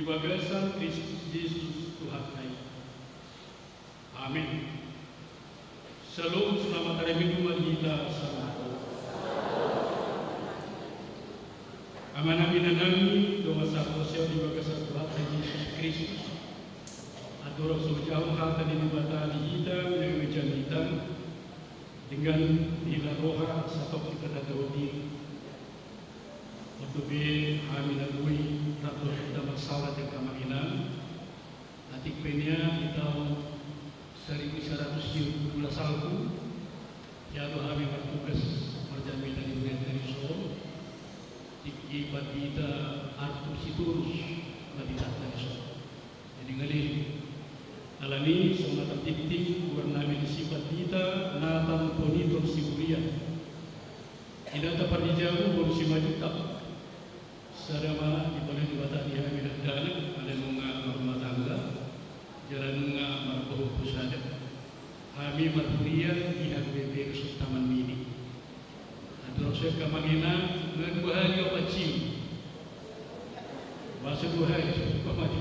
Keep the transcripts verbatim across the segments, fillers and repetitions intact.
Di bagasan Kristus Jesus Tuhanta i. Amen. Syalom, selamat hari Minggu ma di hita saluhut. Amanami, inanami, dongan sahaporseaon di bagasan Tuhanta Jesus Kristus. Andorang so hujaha hata ni Debata di hita, melalui jamita, denggan hela roha, satongkin hita tadao diri. Oto be hami na boi, rap dohot hita marsala di angka amang inang. Atik pe nian di taon saribu sia ratus sia pulu salpu, ia do hami martugas marjamita di hurianta dison, tingki pandita Arthur Sitorus, pandita dison. Jadi ngali, alani songon na tartingting, goarnami disi pandita Nathan Poniton Siburian. Inanta parjabu boru Simanjuntak. Sada ma dipalua Debata di hami dakdanak, alai nunga marrumah tangga, jala nunga marboru sada. Hami marhuria di H B P Resort Taman Mini. Andorang so angka amang inang, nunga dua hali au paciu. Masa dua hali, pamati.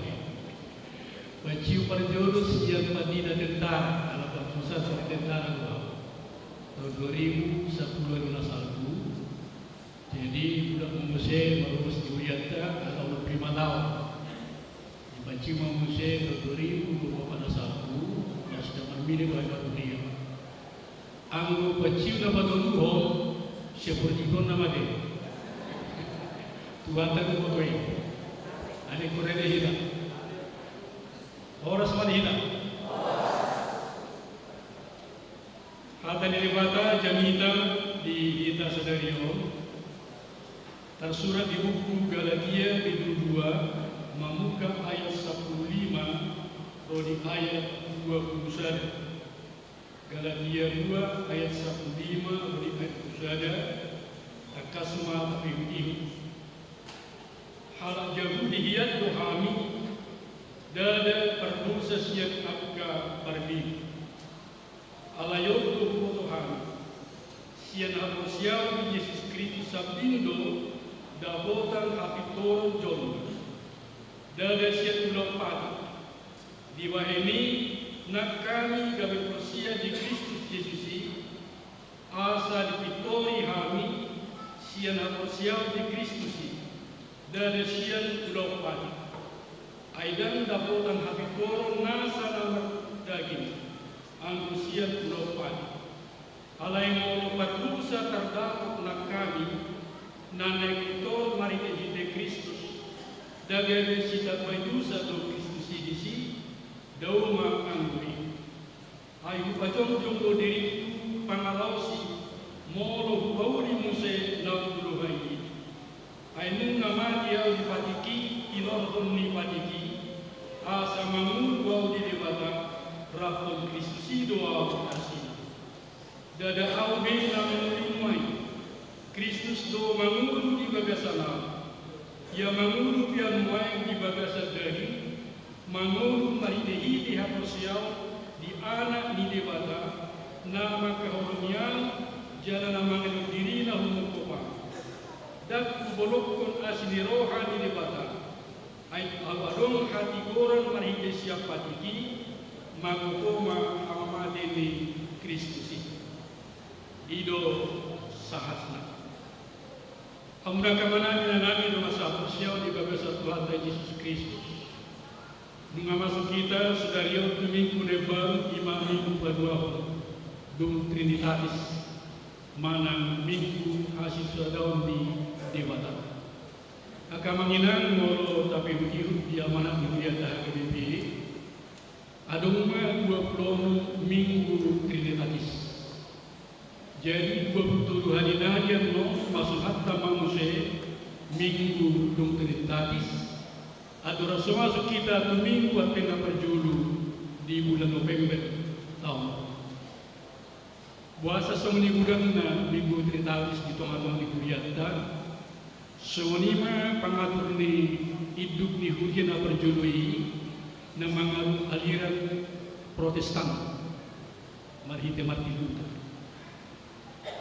Paciu parjolo sian pandita tentara, ala parpusat sian tentara do au. Taon dua ribu sapulu, dua ribu sapulu. Jadi, budak ma muse marobas di hurianta, ala umur lima taon. Dipaciu ma muse taon dua ribu dua pulu opat, na salpu, na suda marmine bahen marhuria. Anggo paciu na patoluhon, siapor jibon nama de. Tuhanta do boto i. Alai hurang do hita. Horas ma di hita. Hata ni Debata jamita di hita sadari on tarsurat di buku Galatia bindu dua, mamungka ayat sapulu lima ro di ayat dua pulu sada. Galatia dua ayat sapulu lima ro di ayat dua pulu sada, tangkas ma tapaihutihut. Halak Jahudi hian do hami, ndada pardosa sian angka parbegu. Alai on do huboto hami, sian haporseaon di Jesus Kristus sambing do dapotan hapintoron jolma. Ndada sian ulaon patik. Dibahen i nang hami gabe porsea di Kristus Jesus i, asa dipintori hami sian haporseaon di Kristus i, ndada sian ulaon patik. Ai ndang dapotan hapintoron nasa na mardaging, anggo sian ulaon patik. Alai molo pardosa tardapot nang hami, na naeng pintor marhitehite Kristus, ndada be sitambai dosa do Kristus i disi? Dao ma anggo i. Ai hupajongjong do diringku pangalaosi, molo hupauli muse na umbotohon i. Ai nunga mate au di patik i, tinorhon ni patik i, asa mangolu au di Debata, raphon Kristus i do au asi. Ndada au be na mangolu nuaeng, Kristus do mangolu di bagasan au. Ia mangolu pe au nuaeng di bagasan daging, mangolu marhitehite haporseaon di Anak ni Debata, na mangkaholongi au jala na mangalehon dirina humongkop au. Ndang hubolongkon asi ni roha ni Debata, ai ahu adong hatigoran marhite sian patik i, magopo ma hamamate ni Kristus i. I do sahatna. Hamu angka amanami, inanami, dongan sahaporseaon di bagasan Tuhanta Jesus Kristus. Nunga masuk hita sadari on tu minggu na imbaru, i ma minggu paduahon, dung Trinitatis, manang minggu hasisadaon ni Debata. Angka amang inang, molo tapaihutihut di amanat ni hurianta H K B P, adong ma dua pulu onom minggu Trinitatis. Jadi, dua pulu tolu hali nai annon masuk hata ma muse minggu dung Trinitatis, andorang so masuk hita tu minggu antena parjolo di bulan November taon. Boasa songon i godangna minggu Trinitatis di tongatonga ni hurianta? Songon i ma pangatur ni induk ni huria na parjolo i, na manganut aliran Protestan, marhite Martin Luther.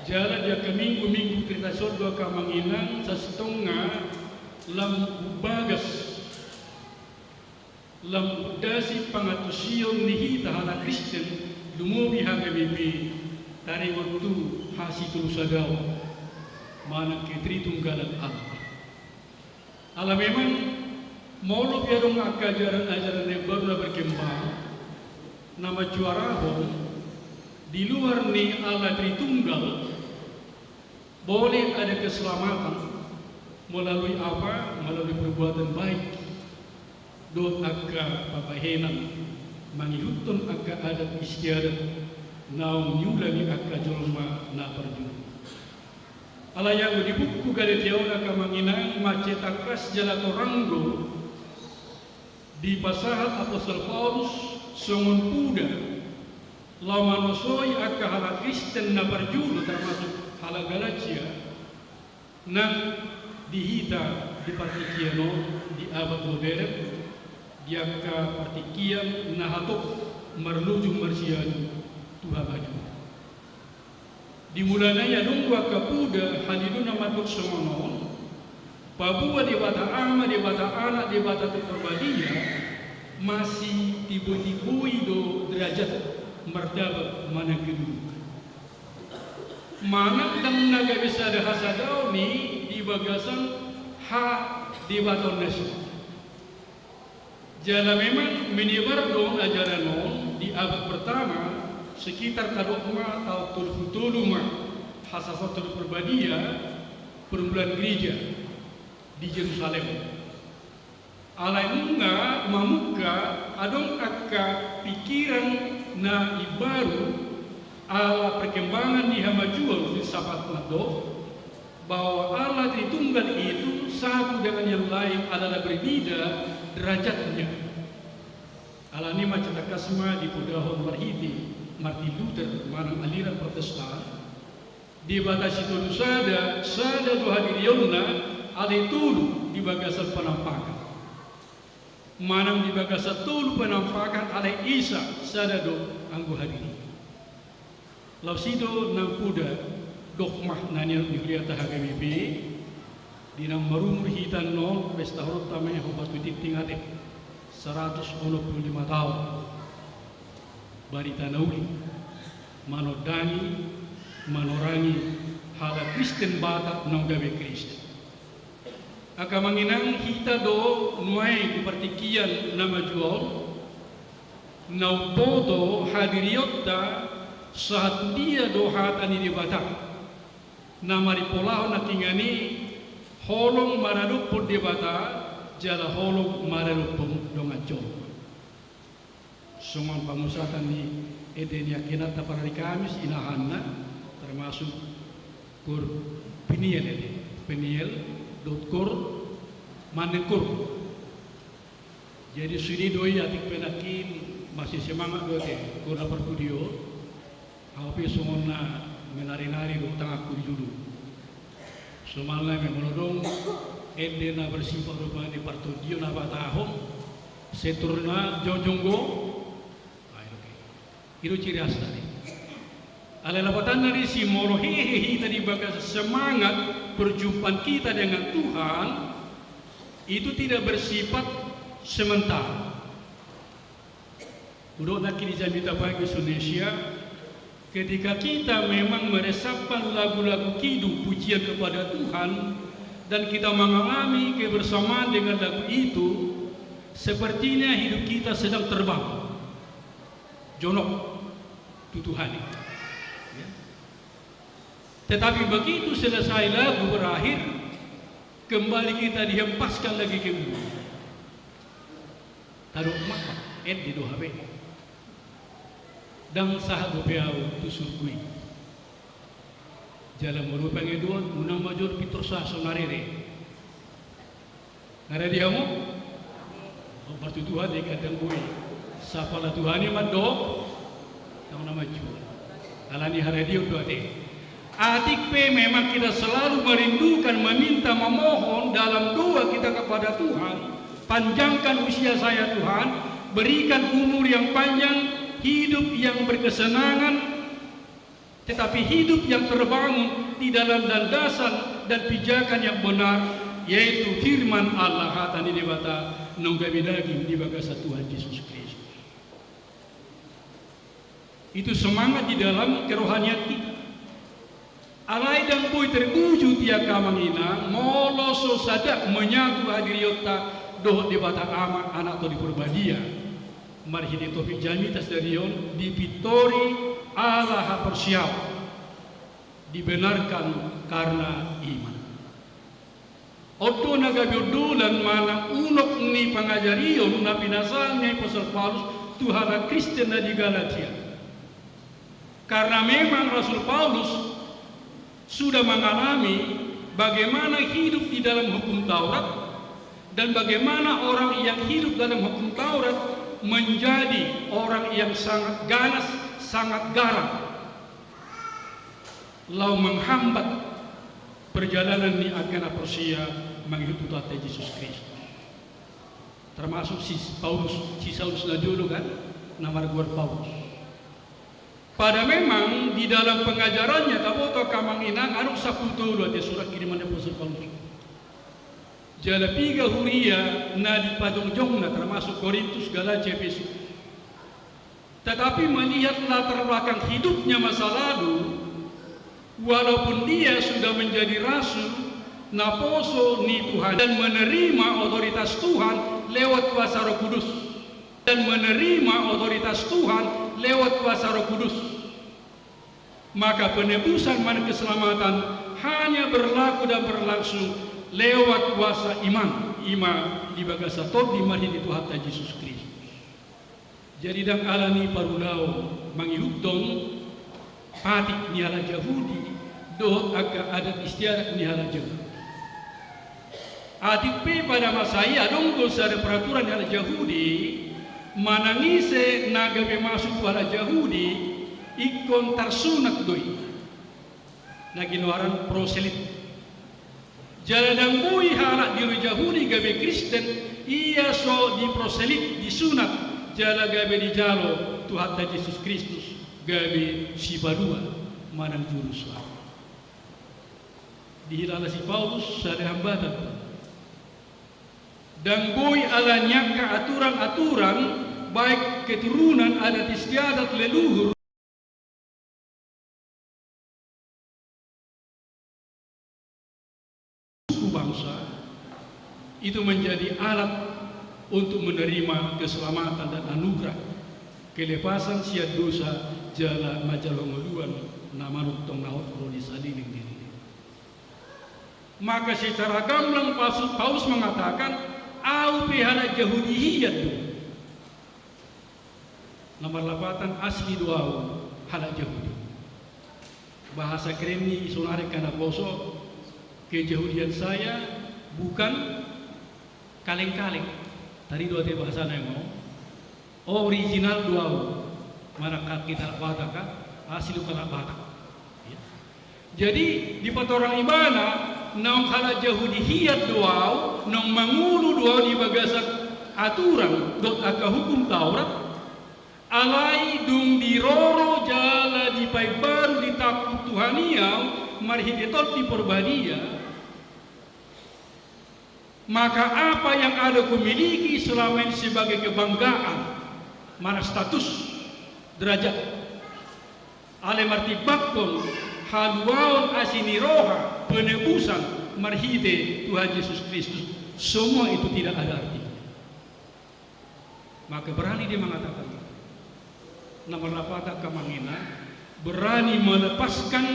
Jala di angka minggu-minggu Trinitatis on do angka amang inang, sasintongna lam bagas Lam undasi pangantusion ni hita halak Kristen, lumobi H K B P, taringot tu hasitolusadaon manang ketritunggalan Allah. Ala memang molo pe adong angka ajaran-ajaran na baru na berkembang, na manjuarahon, di luar ni Allah Tritunggal, boleh ada keselamatan melalui apa? Melalui perbuatan baik dohot angka pambahenan, mangihuthon angka adat istiadat naung niula ni angka jolma na parjolo. Alai anggo di buku Galatia on, angka amang inang, mansai tangkas jala torang do dipasahat apostel Paulus songon puda laho manosoi angka halak Kristen na parjolo, termasuk halak Galatia, nang di hita di partingkian on di abad modern, di angka partingkian na hatop marujung marsiadu tu hamajuon. Di mulana i adong do angka puda haliluon na mandok songon on: Paboa Debata Ama, Debata Anak, Debata Tondi Parbadia, masitibotiboi do derajat, martabat manang kedudukan. Manang ndang na gabe sada hasadaon i di bagasan hadebataon nasida. Jala memang menyebar do ajaran on di abad pertama, sekitar tadok ma taon tolu pulu tolu ma, hasasaoton Tondi Parbadia, permulaan gereja di Jerusalem. Alai nunga mamungka, adong angka pikiran na imbaru ala perkembangan ni hamajuon, filsafat mandok bahwa Allah Tritunggal itu satu dengan yang lain adalah berbeda derajatnya. Alani i mansai tangkas ma dipodahon marhite Martin Luther manang aliran Protestan, Debata sitolusada, sada do hadirionna, alai tolu di bagasan penampakan. Manang di bagasan tolu penampakan, alai isa sada do anggo hadiri. Laos i do nang poda dogma na nianut ni huriata H K B P, di na marumur hita annon, pesta horta ma i, hombar tu tingting ate, saratus onom pulu lima taon. Barita na uli, manondangi, manorangi halak Kristen Batak naung gabe Kristen. Angka amang inang, hita do nuaeng di partingkian na majual on, na umboto hadirionta sahat tu dia do hata ni Debata, na maripolahon nangkiningan i holong maradophon Debata jala holong maradophon dongan jolma. Songon pamusatan ni ende ni angka inanta parari Kamis, inahanna, termasuk kor Peniel ende, Peniel dohot kor Manengkor. Jadi sude do i, atik pe nangkin masih semangat do ate kor na parpudi on. Au pe songon na menari-nari do tanganku di jolo. Somalna i ma, molo adong ende na bersifat rupani partondion na patahon, seturna jongjong do. Ai, oke. I do ciri khasna i. Alai lapatanna disi, molo hehe hita di bagasan semangat perjumpaan kita dengan Tuhan, itu tidak bersifat sementara. Hudok nangkin di jamita pagi Indonesia, ketika kita memang meresapkan lagu-lagu kidung pujian kepada Tuhan dan kita mengalami kebersamaan dengan lagu itu, sepertinya hidup kita sedang terbang. Jonok tu Tuhan i. Ya. Tetapi begitu selesai lagu berakhir, kembali kita dihempaskan lagi ke bumi. Tadok ma, ende do hape. Ndang sahat dope au tu surgo i. Jala molo pangidoan, unang ma jolo pintor sahat so na rere. Nga rere hamu? Hombar tu Tuhan i, gandang boi. Sapala Tuhan i mandok, ndang na majual. Alani haradeon do ate. Atik pe memang kita selalu merindukan, meminta, memohon dalam doa kita kepada Tuhan, panjangkan usia saya Tuhan, berikan umur yang panjang, hidup yang berkesenangan, tetapi hidup yang terbangun di dalam landasan dan pijakan yang benar, yaitu firman Allah, hata ni Debata, naung gabe daging di bagasan Tuhan Jesus Kristus. Itu semangat di dalam kerohanian kita. Alai ndang boi terwujud ia, angka amang inang, molo so sada menyatu hadirionta dohot Debata Ama, Anak, Tondi Porbadia. Marhite topik jamita sadari on dipintori ala haporseaon, dibenarkan karena iman. On do na gabe ondolan manang unok ni pangajarion na pinasahat ni Apostel Paulus tu halak Kristen na di Galatia. Karena memang Rasul Paulus sudah mengalami bagaimana hidup di dalam hukum Taurat dan bagaimana orang yang hidup dalam hukum Taurat menjadi orang yang sangat ganas, sangat garang, laho menghambat perjalanan ni angka na porsea mangihut tu Tuhanta Jesus Kristus. Termasuk si Paulus, si Saulus na jolo kan, na margoar Paulus. Pada memang di dalam pengajarannya, taboto angka amang inang, adong sampulu tolu ate surat kiriman ni Apostel Paulus. Jala piga huria na dipajongjongna, termasuk Korintus, Galatia, Efesus. Tetapi melihat latar belakang hidupnya masa lalu, walaupun dia sudah menjadi rasul, naposo ni Tuhan, dan menerima otoritas Tuhan lewat kuasa Roh Kudus, dan menerima otoritas Tuhan lewat kuasa Roh Kudus, maka penebusan manang keselamatan hanya berlaku dan berlangsung lewat kuasa iman, ima di bagasan Tondi marhite Tuhanta Jesus Kristus. Jadi ndang alani parulaon mangihuthon patik ni halak Jahudi dohot angka adat istiadat ni halak Jahudi. Atik pe pada masa i adong do sada peraturan ni halak Jahudi, manang ise na gabe masuk tu halak Jahudi ingkon tarsunat do i, na ginoaran proselit. Jala ndang boi halak di Jahudi gabe Kristen ia so diproselit, disunat, jala gabe dijalo Tuhanta Jesus Kristus gabe sipalua manang juru selamat. Dihilala si Paulus sada hambatan. Ndang boi alani angka aturan-aturan, baik keturunan, adat istiadat, leluhur, suku, bangsa, itu menjadi alat untuk menerima keselamatan dan anugerah kelepasan sian dosa jala manjalo hangoluan na manongtong na hot ro di saleleng diri. Maka secara gamblang Paus-, Paulus mengatakan, au pe halak Jahudi hian do. Na marlapatan, asli do au halak Jahudi. Bahasa keren ni sonari angka naposo, kejahudian saya bukan kaleng-kaleng. Tadi do ate bahasana i ma. Original do au. Manang hata halak Batak kan, asli halak Batak. Ya. Jadi dipatorang ibana, naung halak Jahudi hian do au, naung mangolu do au di bagasan aturan dohot angka hukum Taurat, alai dung diroro jala dipaimbaru, ditampuk Tuhan i au marhite Tondi Porbadia, maka apa yang ada kumiliki selama ini sebagai kebanggaan, manang status, derajat, alai martimbangkon haluaon asi ni roha, penebusan marhite Tuhan Jesus Kristus, semua itu tidak ada artinya. Maka berani dia mengatakan, na marlapatan, angka amang inang, berani melepaskan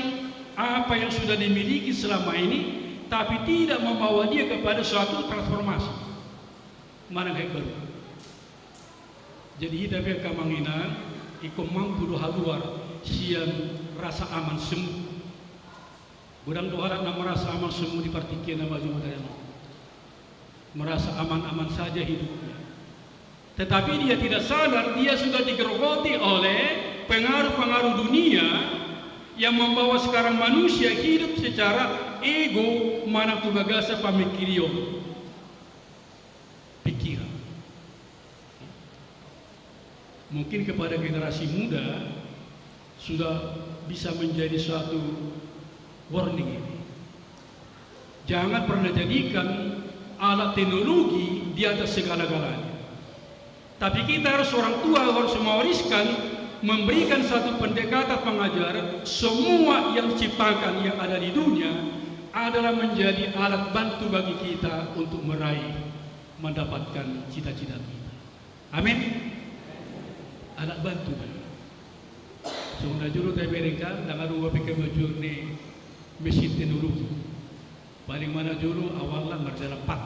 apa yang sudah dimiliki selama ini, tapi tidak membawa dia kepada suatu transformasi. Manang hek baru. Jadi hita pe, angka amang inang, ingkon mampu do haluar sian rasa aman semu. Godang do halak na merasa aman semu di partingkian na maju modern on. Merasa aman-aman saja hidupnya. Tetapi dia tidak sadar, dia sudah digerogoti oleh pengaruh-pengaruh dunia yang membawa sekarang manusia hidup secara ego, manang tu bagasan pamikirion, pikiran. Mungkin kepada generasi muda sudah bisa menjadi suatu warning ini. Jangan pernah jadikan Alat teknologi di atas segala-galanya. Tapi kita harus, orang tua harus mewariskan, memberikan satu pendekatan pengajaran, semua yang diciptakan yang ada di dunia adalah menjadi alat bantu bagi kita untuk meraih, mendapatkan cita-cita kita. Amin. Alat bantu. Songon na jolo tabereng kan, ndang adong be hamajuon ni mesin teknologi. Paling ma na jolo awalna mardalan pat.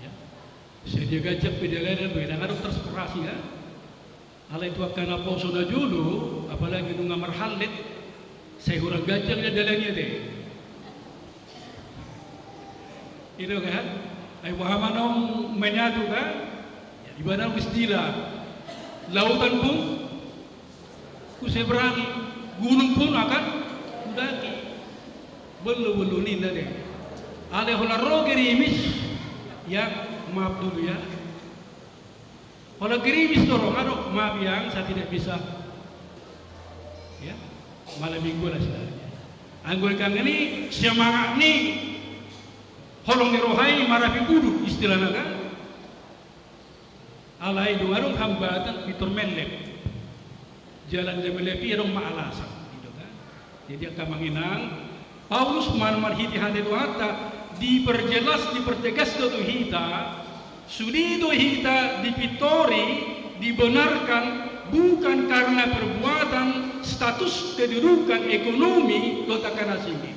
Ya. Sadia ganjang pe dalanna, ndang adong transportasi kan. Alai tu angka naposo na jolo, apalagi nunga marhallet, sai hurang ganjang na dalan i ate. I do kan? Ai boha ma naung menyatu kan? Ibana istilah, lautan pun kuseberangi, gunung pun akan kudaki. Belum, belum ninna deh. Alai holan ro gerimis, ya, maaf dulu ya. Holan gerimis do ro, adong, maaf yang saya tidak bisa. Ya, malam minggu lah istilahnya. Anggo denggan ni semangat ni holong ni roha i marapi buduk istilahna kan. Alai dung adong hambatan pintor mellep. Jalan na mellep i adong ma alasan, gitu kan. Jadi angka amang inang, Paulus marhite hata ni Tuhanta diperjelas, dipertegas do tu hita, sude do hita dipintori, dibenarkan bukan karena perbuatan, status, kedudukan, ekonomi, dohot angka na asing i.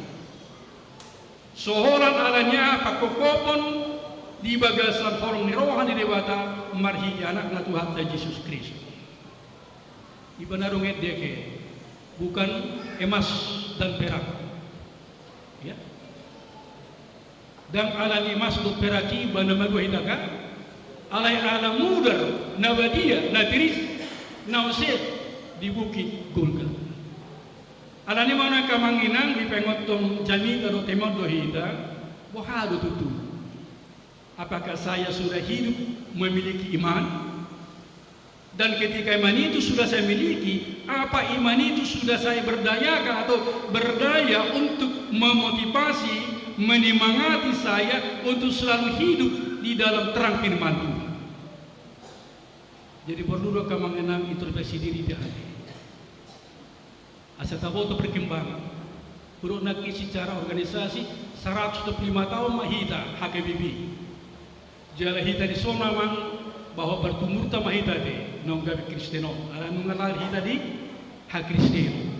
So holan alani aha, pangkophopon di bagasan holong ni roha ni Debata marhite Anakna Tuhanta Jesus Kristus. Ibana do nga endek, bukan emas dan perak. Ya. Ndang alani emas dohot perak i ibana madua hita kan, alai ala mudar na badia, na tiris, na ose di bukit Golgota. Alani i ma nuaeng angka amang inang, dipaingothon jamita dohot hami on do hita, boha do tutu? Apakah saya sudah hidup memiliki iman? Dan ketika iman itu sudah saya miliki, apa iman itu sudah saya berdayakan atau berdaya untuk memotivasi, menyemangati saya untuk selalu hidup di dalam terang firman Tuhan? Jadi perlu do angka amang inang introspeksi diri di hati. Asa taboto perkembangan. Hudok nangkin secara organisasi seratus dua puluh lima taon ma hita H K B P. Jala hita dison amang, bahwa bertumurta ma hita ate naung gabe Kristen on. Ala nunga lahir hita di hakristenon.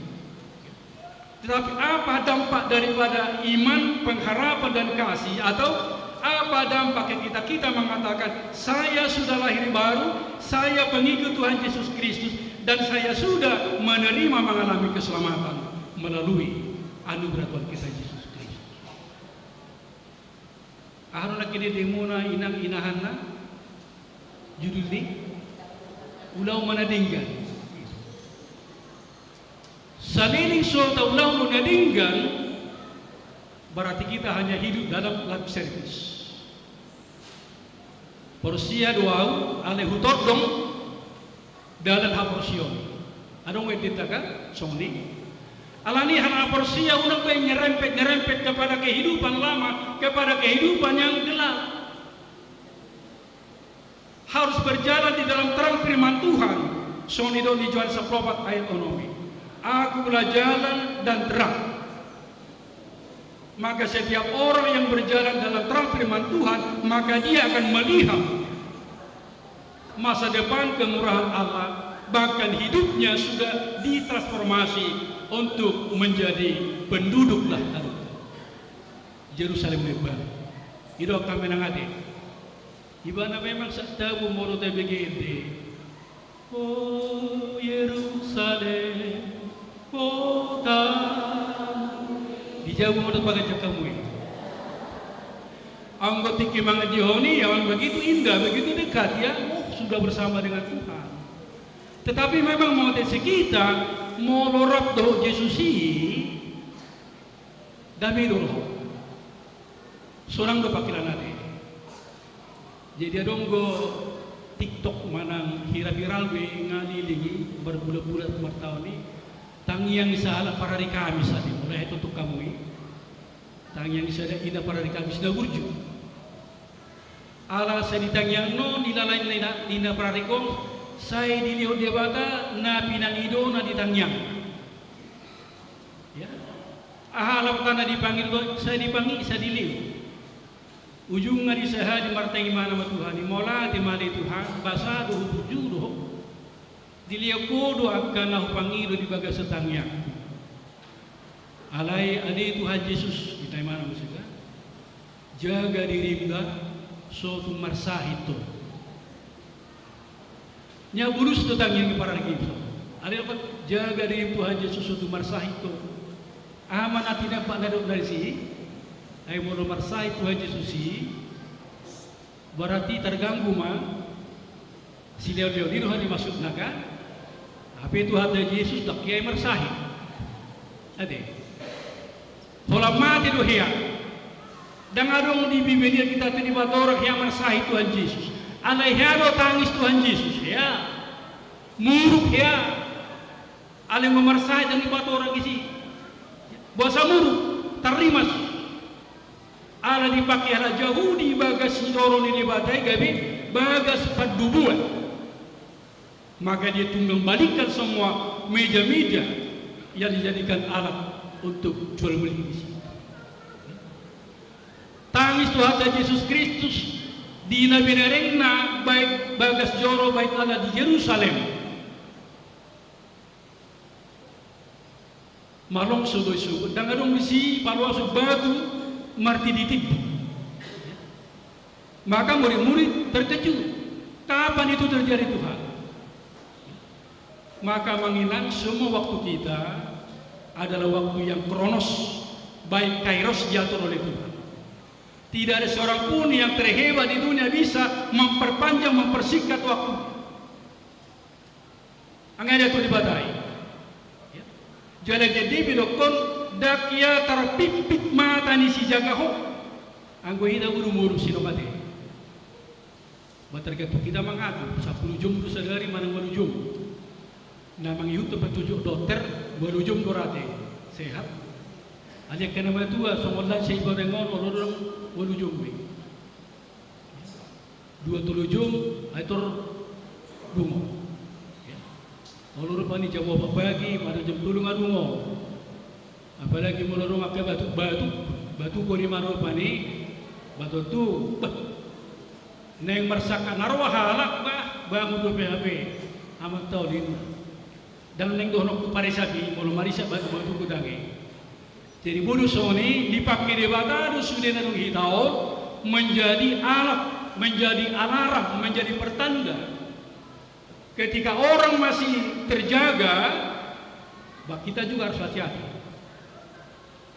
Tetapi apa dampak daripada iman, pengharapan dan kasih, atau apa dampak ketika kita mengatakan, "Saya sudah lahir baru, saya pengikut Tuhan Yesus Kristus, dan saya sudah menerima, mengalami keselamatan melalui anugerah Tuhan kita Yesus Kristus"? Aha do nangkin endemuna inang, inahanna? Judul ni ulaon ma na denggan. Saleleng so taulahon na denggan, berarti kita hanya hidup dalam lip service. Porsea do ahu, alai hutondong dalan haporseaon. Adong endenta kan songon i. Alani i hal haporseaon unang be nyerempet-nyerempet kepada kehidupan lama, kepada kehidupan yang gelap. Harus berjalan di dalam terang firman Tuhan. Songon i do di Johannes sampulu opat ayat onom i. Akulah jalan dan terang. Maka setiap orang yang berjalan dalam terang firman Tuhan, maka dia akan melihat masa depan kemurahan Allah, bahkan hidupnya sudah ditransformasi untuk menjadi penduduk lah Yerusalem na imbaru. I do angka amang inang ate. Ibana memang sahat tabu molo tabege ende. O Yerusalem, kota. Di jabu ma dohot paganjang hamu i. Anggo tingki manganjihon i, ya, begitu indah, begitu dekat, ya. Oh, sudah bersama dengan Tuhan. Tetapi memang mauliate di hita, molo rap dohot Jesus i, dame do roha. Sonang do pangkilanana. Jadi adong do TikTok manang hira viral be nga leleng i, marbulan-bulan, martaon i. Tangiang ni sahalak parari Kamis ate, molo hea tontu hamu i. Tangiang ni sada ina parari Kamis na burju. Ala sai di tangiang on, di lalain ni na, ni na pararigon, sai dilehon Debata na pinangido na di tangiang. Ya. Aha lapatan na dipangido, sai dipangi, sai dilehon. Ujungna di saha di martangi ma na ma Tuhan i, mauliate ma ale Tuhan, basa do huburju do ho. Dilehon ho do angka na hupangido di bagasan tangiang. Alai ale Tuhan Jesus, ditangi ma na muse kan. Jaga dirimu da, so tung marsahit ho. Nia bulus do tangiang i parargim so. Ale dapat jaga dirimu Tuhan Jesus so tung marsahit ho. Aha ma na tinampak na dok na disi? Ai molo marsahit Tuhan Jesus i, berarti terganggu ma. Silehon-lehon i do hali maksudna kan. Hape Tuhanta Jesus dang hea marsahit. Ate. Holan mate do hea. Dang adong di Bibel i kita tu dipatorang hea marsahit Tuhan Jesus. Alai hea do tangis Tuhan Jesus. Hea. Muruk hea. Alai marsahit dang dipatorang disi. Boasa muruk? Tarrimas. Ala dipake halak Jahudi bagas sijoro ni Debata i gabe bagas pandubuan. Maka dia tunggang balikkan semua meja-meja yang dijadikan alat untuk jual beli di situ. Tangis Tuhanta Jesus Kristus di na binerengna baik bagas joro baik ala di Jerusalem. Malongso do i sogot, dang adong disi paloason batu martinditindi. Maka murid-murid terkejut, kapan itu terjadi Tuhan? Maka amang inang, semua waktu kita adalah waktu yang kronos, baik kairos diatur oleh Tuhan. Tidak ada seorang pun yang terhebat di dunia bisa memperpanjang, mempersingkat waktu. Anggo diatur Debata i. Ya. Jala jadi didokkon, dang ia tarpitpit mata ni sijaga ho. Anggo hita boru modus i do mate. Ba tergantung hita mangatur, sampulu jom do sadari manang ualu jom. Na mangihuthon petunjuk dokter, ualu jom do rate sehat. Alai angka na matua songon lansia i barengon, olo do ualu jom be. Dua tolu jom, ai tor dungo. Ya. Olo rupani jam opat pagi, mada jam tolu nga dungo. Apalagi molo adong angka batuk-batuk, batuk on i ma rupani, batuk tu, bah. Naeng marsangkap na ro halak, bah, bangun dope hape. Amanta on ninna. Dang naeng dohononku parisap i, molo marisap batuk-batuk godang i. Jadi modus on i dipake Debata do sude na dung hita on menjadi alat, menjadi alarm, menjadi pertanda. Ketika orang masih terjaga, bah, kita juga harus hati-hati.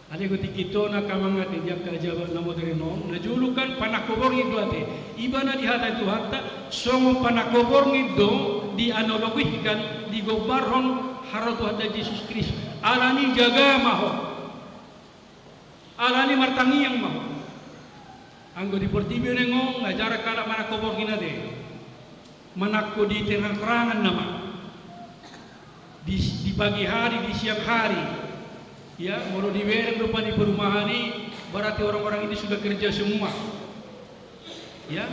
Alai tingki on angka amang ate, di angka jaman na modern on, na jolo kan panangko borngin do ate. Ibana dihatai Tuhanta, songon panangko borngin do dianalogihkan, digombarhon haroro Tuhanta Jesus Kristus. Alani jaga ma ho. Alani martangiang ma ho. Anggo di portibi on annon, nga jarang halak manangko borngin ate. Manangko di terang-terangan nama. Di, di pagi hari, di siang hari. Ya, molo dibereng rupani perumahan i, berarti orang-orang ini sudah kerja semua. Ya.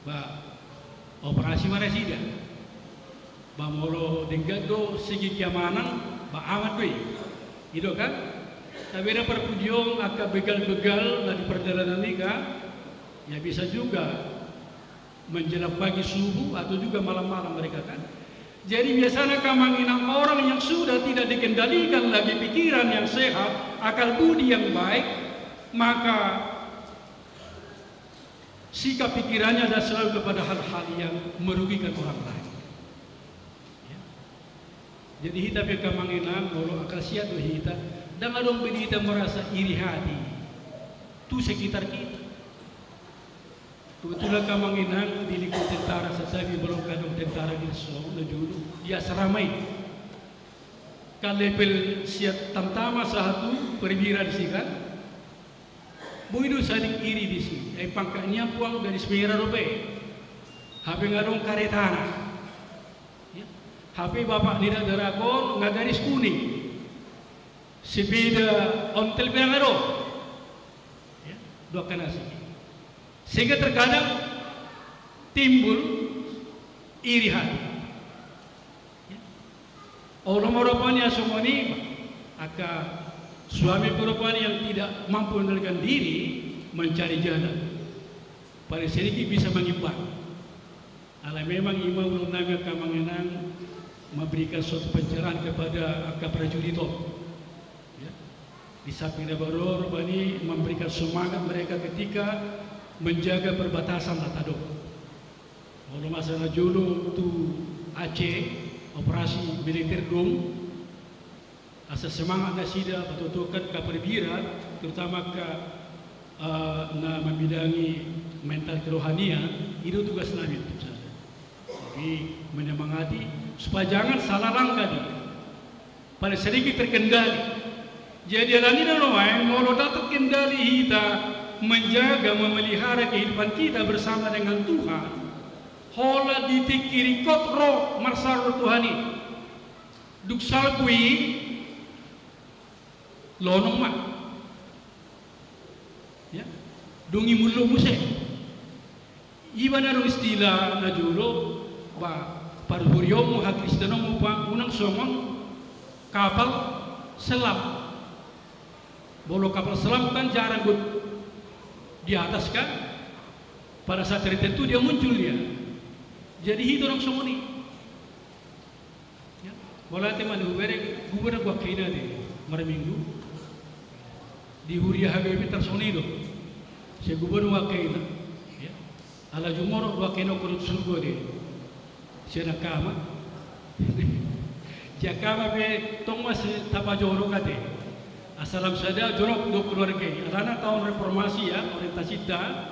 Ba, operasi ma nasida. Ba molo denggan do segi keamanan, ba aman do i. I do kan? Tabeda parpudi on angka begal-begal na di pardalanan i kan? Ya bisa juga menjelang pagi subuh atau juga malam-malam mereka kan. Jadi biasanya angka amang inang orang yang sudah tidak dikendalikan lagi pikiran yang sehat, akal budi yang baik, maka sikap pikirannya adalah selalu kepada hal-hal yang merugikan orang lain. Ya. Jadi hita pe angka amang inang, molo angka siat do hita, dang adong be di hita merasa iri hati tu sekitar kita. Kebetulan angka amang inang di lingkungan tentara, santabi molo angka adong tentara di son, na jolo, di asrama i. Kan level siat tamtama sahat tu perwira disi kan. Boi do saling iri disi, ai pangkat ni ampuang gadis merah dope. Hape nga adong karetana. Ya. Hape bapak ni dakdanak on nga gadis kuning. Sepeda ontel pe nga adong. Ya. Dua kan asik. Sehingga terkadang timbul iri hati. Olo ma rupani songon i, angka suami pe rupani yang tidak mampu mengendalikan diri mencari jalan. Paling sedikit bisa mengimbangi. Alai memang i ma ulaon nami angka amang inang, memberikan suatu pencerahan kepada angka prajurit on. Ya. Di samping na baru rupani memberikan semangat mereka ketika menjaga perbatasan na tadok. Olo masa na jolo tu Aceh, operasi militer dung, asa semangat nasida patutukan angka perwira, terutama angka, eh, na membidangi mental kerohanian, i do tugas nami tu sada. Jadi menyemangati supaya jangan salah langkah dia. Paling sedikit terkendali. Jadi alani na nuaeng, molo ndang terkendali hita menjaga, memelihara kehidupan kita bersama dengan Tuhan, holan di tingki ringkot ro marsaor Tuhan i. Dung salpu i, lonong ma. Ya. Dung i mullo muse. Iba na adong istilah na jolo, ba, parhuriaonmu, hakristenonmu, ba, unang songon kapal selam. Molo kapal selam kan jarang buat di atas kan, pada saat tertentu dia muncul dia. Jadi hita unang songon i. Ya. Molo ate ma na hubereng, guba do angka ina ate, marminggu. Di huria H B P tarsongon i do. Sai guba do angka ina. Ya. Ala jumolo do angka ina, hudok surgo ate. Sian angka ama. Sian angka ama pe tong ma sai tapajonok ate. Asa lam sada jonok do keluarga i. Alana taon reformasi ya, orientasinta.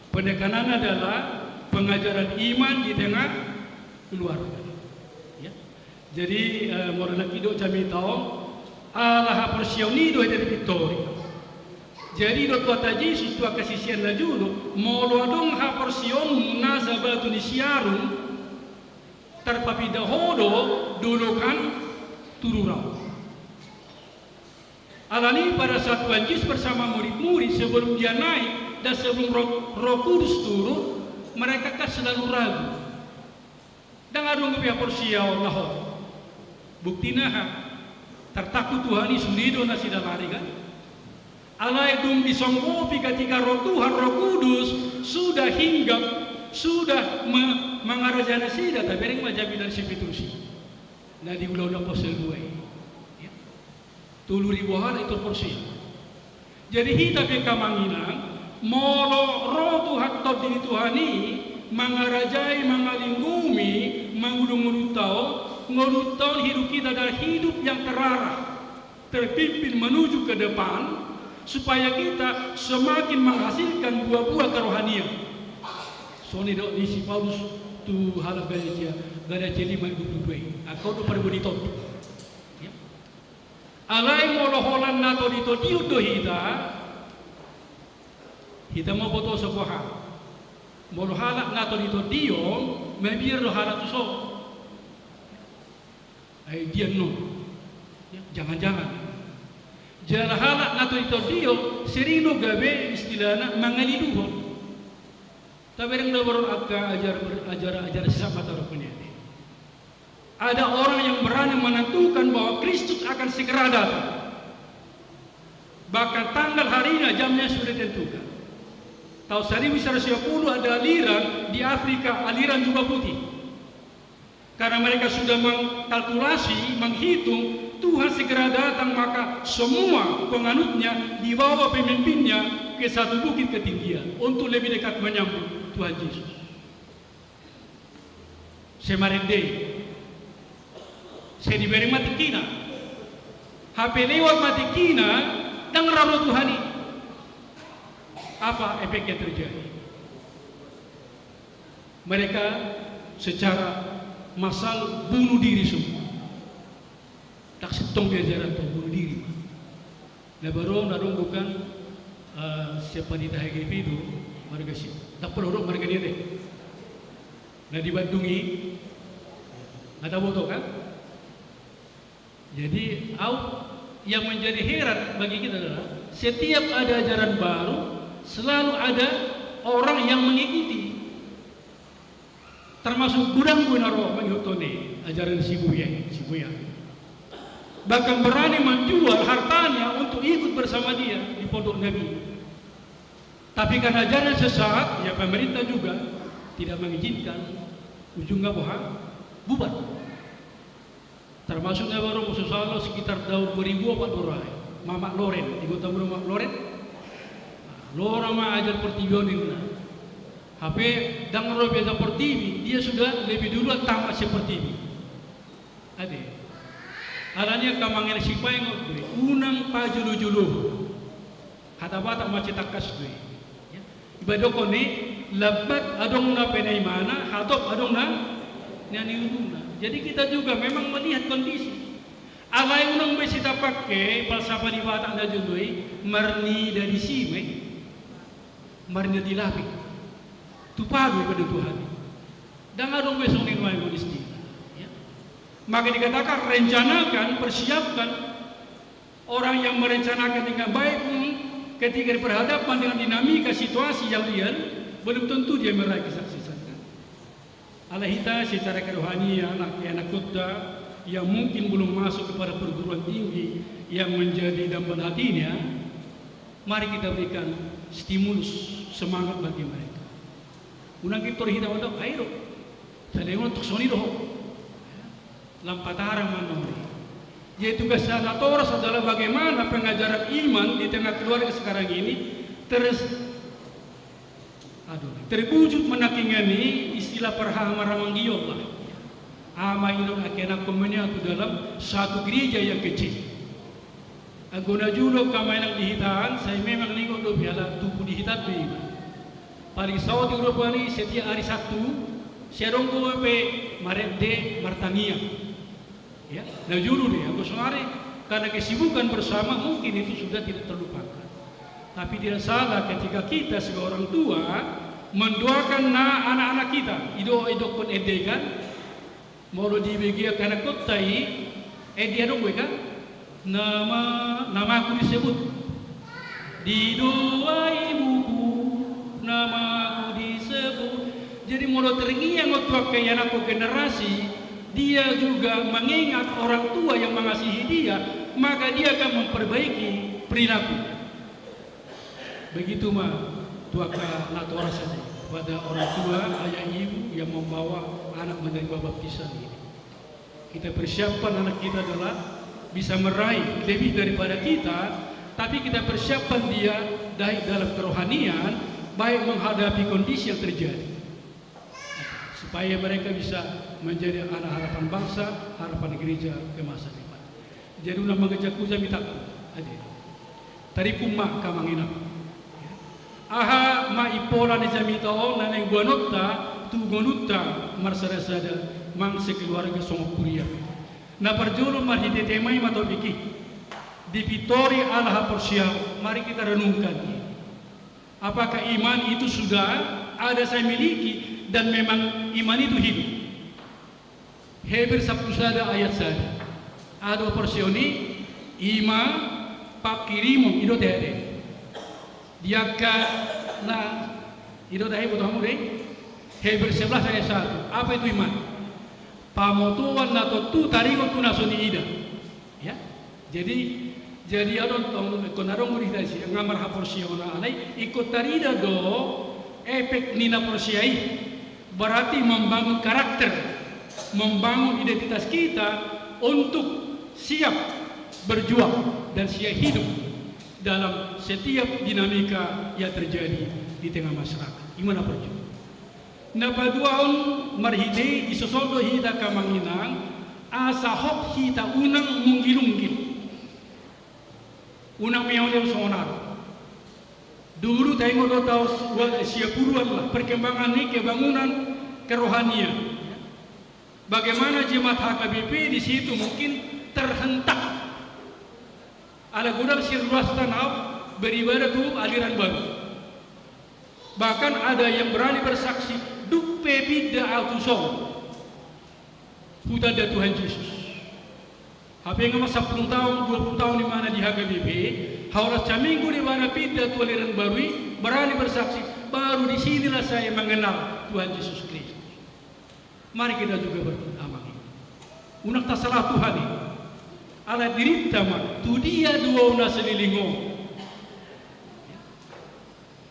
Penekanan adalah pengajaran iman di tengah keluarga. Ya. Jadi, eh, molo nangkin didok jamita on, ala haporseaon i do hita dipintori. Jadi didok Tuhanta Jesus tu angka sisean na jolo, molo adong haporseaonmu nasa batu ni siarung, tarpapinda ho do dolok an tu rura on. Alani pada saat Tuhan Yesus bersama murid-murid, sebelum dia naik dan sebelum Roh, Roh Kudus turun, mereka kan selalu ragu. Ndang adong be haporseaon na hot. Buktina aha? Tartakut Tuhan i, sude do nasida lari kan. Alai dung disonggopi ketika Roh Tuhan, Roh Kudus, sudah hinggap, sudah me-, mangarajai nasida, tabereng ma jamita ni si Petrus i. Na di Ulaon Apostel dua i. Ya. Tolu ribu halak i tarporsea. Jadi hita pe angka amang inang, molo ro Tuhan, Tondi ni Tuhan i mangarajai, mangalinggomi, mangolu ngolunta on, ngolunta on, hidup kita adalah hidup yang terarah, terpimpin menuju ke depan, supaya kita semakin menghasilkan buah-buah kerohanian. Songon i didok ni si Paulus tu halak Galatia, Galatia lima dua puluh dua i. Angka on do parbue ni tondi. Ya. Alai molo holan na tonditondihon do hita, hita ma boto so boha. Molo halak na tonditondihon, mabiar do halak tu son. Ai dia non. Ya, jangan-jangan. Jala halak na tonditondihon, sering do gabe istilahna mangaliluhon. Tabereng do baru angka ajar, ajar, ajar sesat ma taruhon i. Ada orang yang berani menentukan bahwa Kristus akan segera datang. Bahkan tanggal, harinya, jamnya sudah ditentukan. Tahun seribu sembilan ratus sembilan puluh ada aliran di Afrika, aliran jubah putih. Karena mereka sudah mengkalkulasi, menghitung, Tuhan segera datang, maka semua penganutnya dibawa pemimpinnya ke satu bukit ketinggian untuk lebih dekat menyambut Tuhan Yesus. Sai marende i. Sai dibereng ma tingkina. Hape lewat ma tingkina, ndang ra ro Tuhan i. Apa efek yang terjadi? Mereka secara massal bunuh diri semua. Ndang sintong diajarhon, tong bunuh diri ma. Na baru on adong do kan, eh, sian pandita H K P i do, marga si, ndang pola hudok marga ni ate. Na di Bandung i, nga taboto kan? Jadi, au, yang menjadi heran bagi kita adalah setiap ada ajaran baru, selalu ada orang yang mengikuti. Termasuk godang do na ro mangihuthon i ajaran si buya, si buya. Bahkan berani menjual hartanya untuk ikut bersama dia di pondok Nabi. Tapi karena ajaran sesat, ya pemerintah juga tidak mengizinkan, ujungnya boha? Bubar. Termasuk na baru musuh salo sekitar tahun dua ribu empat do ra i. Mamak Loren, ingot hamu Mamak Loren? Loren ma ajar portibi on ninna. Hape ndang ro be ajar portibi, dia sudah lebih duluan tamat si portibi. Ate. Alani i angka amang inang, sipaingot do i, unang pajolo-jolo. Hata Batak ma, cetangkas do i. Ya. Iba dohon i, lambat adong na pinaimana, hatop adong na, na niuluna. Jadi kita juga memang melihat kondisi. Alai unang be sitapangke palsafa ni Batak na jolo i, marnida disi ma i. Marnida di lape. Tupa do i pande Tuhan i. Ndang adong be songon i nuaeng on istilah. Ya. Maka dikatakan rencanakan, persiapkan. Orang yang merencanakan dengan baik pun ketika berhadapan dengan dinamika situasi yang real, belum tentu dia meraih kesuksesan. Alai hita secara kerohanian, anak-anakta yang mungkin belum masuk kepada perguruan tinggi yang menjadi dambaan hatinya, mari kita berikan stimulus, semangat bagi mereka. Unang pintor hita mandok, "Ai do, sada ingot tok songon i do ho." Lam patarang ma nuaeng. Jadi tugas natoras adalah bagaimana pengajaran iman di tengah keluarga sekarang ini ter-, aduh, terwujud menangkingan i, istilah parhahamaranggion lah. Ama inang, angka anakkon, menyatu dalam satu gereja yang kecil. Anggo na jolo angka amang inang di hita an, sai memang ningot do be ala tubu di hita an do iba. Paling saotik do rupani setiap hari Sabtu, sai adong do be marende martangiang. Ya, na jolo do i, anggo saonari karena kesibukan bersama mungkin itu sudah tidak terlupakan. Tapi tidak salah ketika kita sebagai orang tua mendoakan na anak-anak kita, ido, idokkon ende i kan, molo dibege angka anakkonta i, eh, dia adong be kan? Nama, namaku disebut. Didoai buku, namaku disebut. Jadi molo terngiang on tu angka ianakkon generasi, dia juga mengingat orang tua yang mengasihi dia, maka dia akan memperbaiki perilaku. Begitu ma tu angka natoras i, pada orang tua, ayah ibu yang membawa anak menerima baptisan ini. Kita persiapkan anak kita adalah bisa meraih lebih daripada kita, tapi kita persiapkan dia baik dalam kerohanian, baik menghadapi kondisi yang terjadi. Supaya mereka bisa menjadi anak harapan bangsa, harapan gereja ke masa depan. Jadi unang mangejak hujam itangku, ate. Taripu ma angka amang inang. Aha ma impola ni jamita on na naeng boanonta tu ngolunta marsada-sada manang sekeluarga songon huria. Na parjolo marhite tema i ma topik i. Dipintori ala haporseaon, mari kita renungkan i. Apakah iman itu sudah ada saya miliki dan memang iman itu hidup? Heber sampulu sada ayat sada. Aha do haporseaon i? I ma pangkirimon, ido tahe do i. Di angka na, ido tahe, iboto hamu do i? Heber sebelas ayat satu. Apa itu iman? Pamotoan na tontu taringot tu na so niida. Ya. Jadi, jadi adong tong, ingkon adong do di hita disi, nga marhaporseaon, alai ingkon tarida do efek ni na porsea i. Berarti membangun karakter, membangun identitas kita untuk siap berjuang dan siap hidup dalam setiap dinamika yang terjadi di tengah masyarakat. I ma na parjolo. Na paduahon, marhite i disosot do hita angka amang inang, asa hot hita unang munggil-unggil. Unang meaon-eaon songon on. Dulu taingot do taon sia puluan lah, perkembangan ni kebangunan kerohanian. Bagaimana jemaat H K B P di situ mungkin terhentak. Ala godang sian ruasta na beribadah tu aliran baru. Bahkan ada yang berani bersaksi, dung pe pinda au tuson, hutanda Tuhan Jesus. Hape nga ma sampulu taon, dua pulu taon ibana di H K B P, holan saminggu do ibana pinda tu aliran baru i, berani bersaksi, baru di sinilah saya mengenal Tuhan Yesus Kristus. Mari kita juga berdoa, Amang. Unang tasalah Tuhan i. Alai dirinta ma, tu dia do ahu na saleleng on?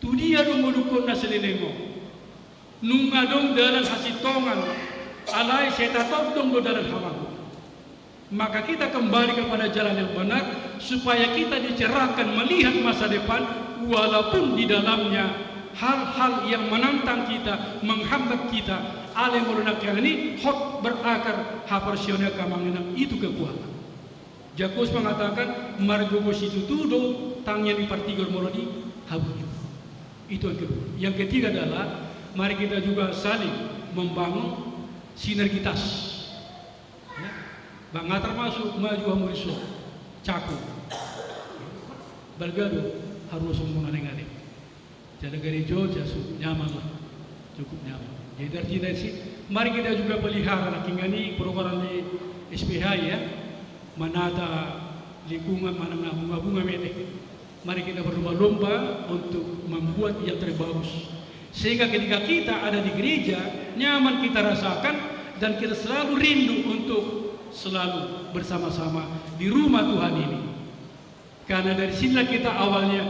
Tu dia do ngolungkon na saleleng on? Nunga adong dalan hasintongan, alai sai tatondong do dalan hamateion. Maka kita kembali kepada jalan yang benar, supaya kita dicerahkan melihat masa depan, walaupun di dalamnya hal-hal yang menantang kita, menghambat kita. Alai molo nangkiningan i hot berakar haporseaon i, angka amang inang, itu kekuatan. Jakobus mengatakan, margogo situtu do tangiang ni partigor molo di habujuon. Itu yang kedua. Yang ketiga adalah, mari kita juga saling membangun sinergitas. Ya. Bang, termasuk maju hamu dison. Caku. Balga do haruas on mangaleale. Jala gareja on, jala so nyaman lah. Cukup nyaman. Jadi artina disi, mari kita juga pelihara nangkiningan i program di S P H, ya. Menata lingkungan, manang na bunga-bunga ma ate. Mari kita berlomba-lomba untuk membuat yang terbagus. Sehingga ketika kita ada di gereja, nyaman kita rasakan dan kita selalu rindu untuk selalu bersama-sama di rumah Tuhan ini. Karena dari sinilah kita awalnya,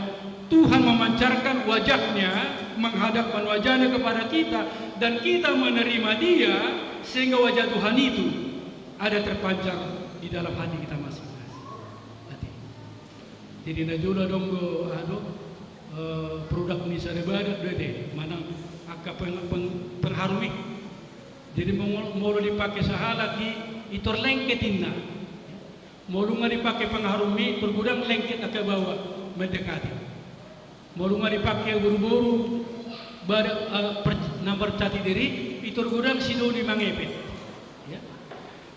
Tuhan memancarkan wajah-Nya, menghadapkan wajah-Nya kepada kita, dan kita menerima Dia, sehingga wajah Tuhan itu ada terpancar di dalam hati kita masing-masing. Hati. Jadi na jolo adong do, aha do, eh, produk ni sada badak do ate, manang angka peng-, peng-, pengharum i. Jadi molo, molo dipake sahalak i, i tor lengket inna. Molo nunga dipake pengharum i, tor godang lengket angka baoa mendekati. Molo nunga dipake boru-boru, badak, eh, per-, na marcati diri, i tor godang sidoli mangepet. Ya.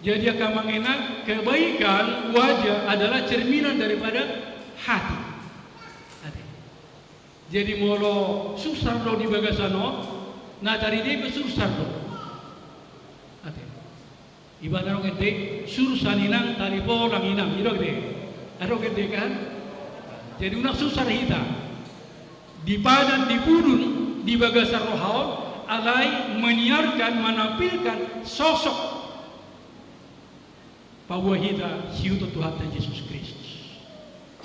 Jadi angka amang inang, kebaikan wajah adalah cerminan daripada hati. Hati. Jadi molo sursar do di bagasan on, na taridai pe sursar do. Ate. Ibarat adong ende, sursar inang, taripolang inang. Adong ende. Adong ende kan? Jadi unang sursar hita. Di padan, di pudun, di bagasan roha on, alai menyiarkan, menampilkan sosok paboa hita siihuthon Tuhanta Jesus Kristus.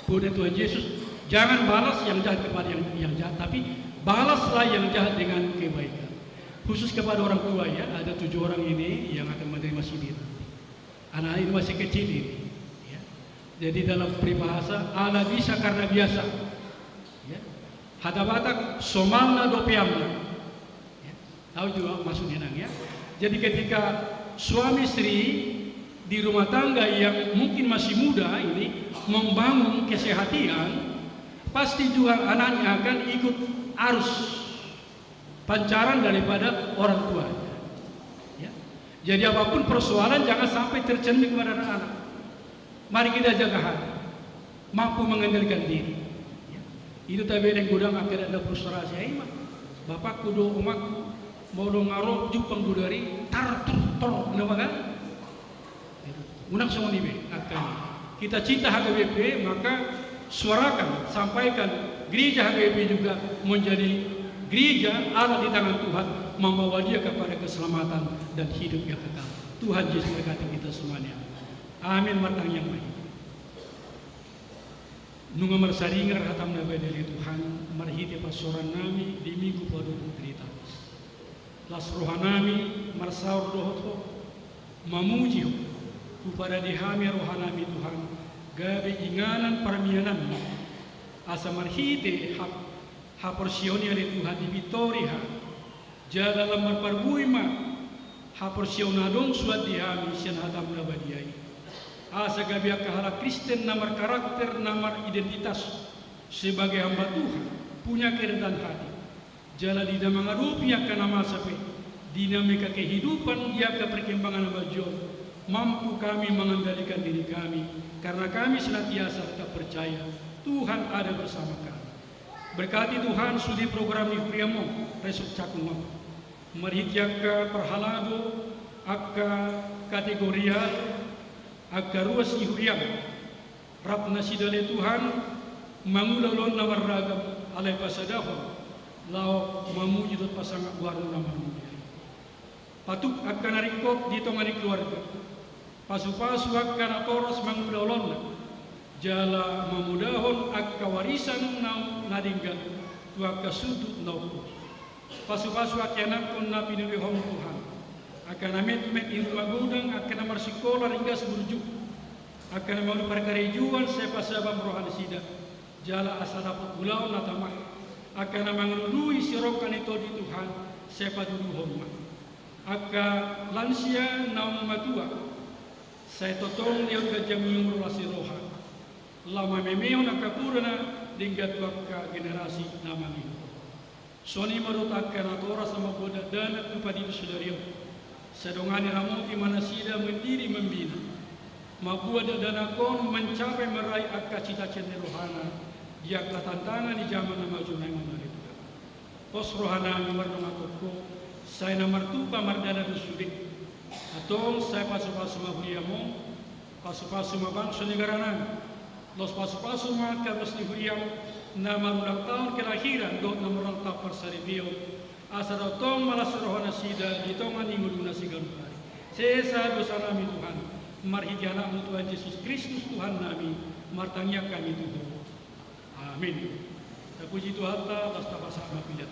Paboa Tuhan Jesus, jangan balas yang jahat kepada yang, yang jahat, tapi balaslah yang jahat dengan kebaikan. Khusus kepada orang tua ya, ada tujuh orang ini yang akan menerima C D nanti. Anak ini masih kecil ini. Ya. Jadi dalam peribahasa, ala bisa karena biasa. Ya. Hata Batak, somalna do peanna. Ya. Tahu juga maksudnya, Nang, ya. Jadi ketika suami istri di rumah tangga yang mungkin masih muda ini membangun kesehatian, pasti juga anaknya akan ikut arus pancaran daripada orang tuanya. Ya. Jadi apapun persoalan jangan sampai tercermin kepada anak-anak. Mari kita jaga hati. Mampu mengendalikan diri. Ya. Itu tabe godang angka adat na frustrasi, ai ma. Bapakku do omakku, molo nga ro jumpang bodari, tar, tur, tor, nama kan? Unang songon i be, angka. Kita cinta H K B P, maka suarakan, sampaikan gereja H K B P juga menjadi gereja alat di tangan Tuhan, membawa dia kepada keselamatan dan hidup yang kekal. Tuhan Yesus memberkati kita semuanya. Amin. Martangiang ma hita. Nunga marsaringar hatam na badia ale Tuhan, marhite pansamotan nami di Minggu paduahon Trinitatis. Las roha nami marsaor dohot Ho, mamuji Ho, huparade hami roha nami Tuhan, gabe inganan parmiananmi, asa marhite hap-, haporseaon i ale Tuhan dipintori Ho, jala lam marparbue ma haporseaon na adong suan di hami sian hatam na badia i. Asa gabe angka halak Kristen na markarakter, na maridentitas sebagai hamba Tuhan, punya kerendahan hati. Jala di na mangadopi angka na masa pe, dinamika kehidupan di angka perkembangan na maju on, mampu kami mengendalikan diri kami, karena kami senantiasa tetap percaya Tuhan ada bersama kami. Berkati Tuhan sude program ni huriam on, resort Cakung on. Marhite angka parhalado, angka kategorial, angka ruas ni huriam. Rap nasida ale Tuhan, mangula ulaon na marragam, alai pasadahon laho mamuji dohot pasangap goarmu na marmulia i. Patuk angka na ringkot di tonga ni keluarga. Pasupasu angka natoras mangula ulaonna, jala mamodahon angka warisan naung na denggan tu angka sundut na ompung. Pasupasu angka ianakkon na pinilihonmu Tuhan, angka na metmet i ruma godang, angka na marsikola ringgas burju, angka na mangolu parkarejoan, sai pasabar roha nasida, jala asa dapot ulaon na tama. Angka na mangalului sirongkap ni Tondi Tuhan, sai patuduhon ma. Angka lansia naung matua, sai tongtong lehon ganjang ni umur, las ni roha, laho mamemehon angka poda na denggan tu angka generasi na mangihut. Songon i ma dohot angka natoras na mamboan dakdanak tu padido sadari on. Sai dongani, ramoti ma nasida mandiri mambina, mamboan dakdanak on mancapai, manjaha angka cita-cita ni rohana di angka tantangan ni jaman na maju na inganan i, Tuhan. Pos rohanami mardongan tu Ho, sai na martupa mardana do sude. Antong sai pasupasu ma huriam on, pasupasu ma bangso ni negara nami. Laos pasupasu ma angka ruas ni huriam na marulang tahun kelahiran dohot na marulang tahun parsaripeon, asa dao tong ma las roha nasida di tonga ni ngoluna siganup ari. Sesa dosanami Tuhan, marhite Anakmu Tuhan Jesus Kristus Tuhannami, martangiang hami tu Ho. Amin. Tapuji Tuhanta, laos tapasahat ma pelean.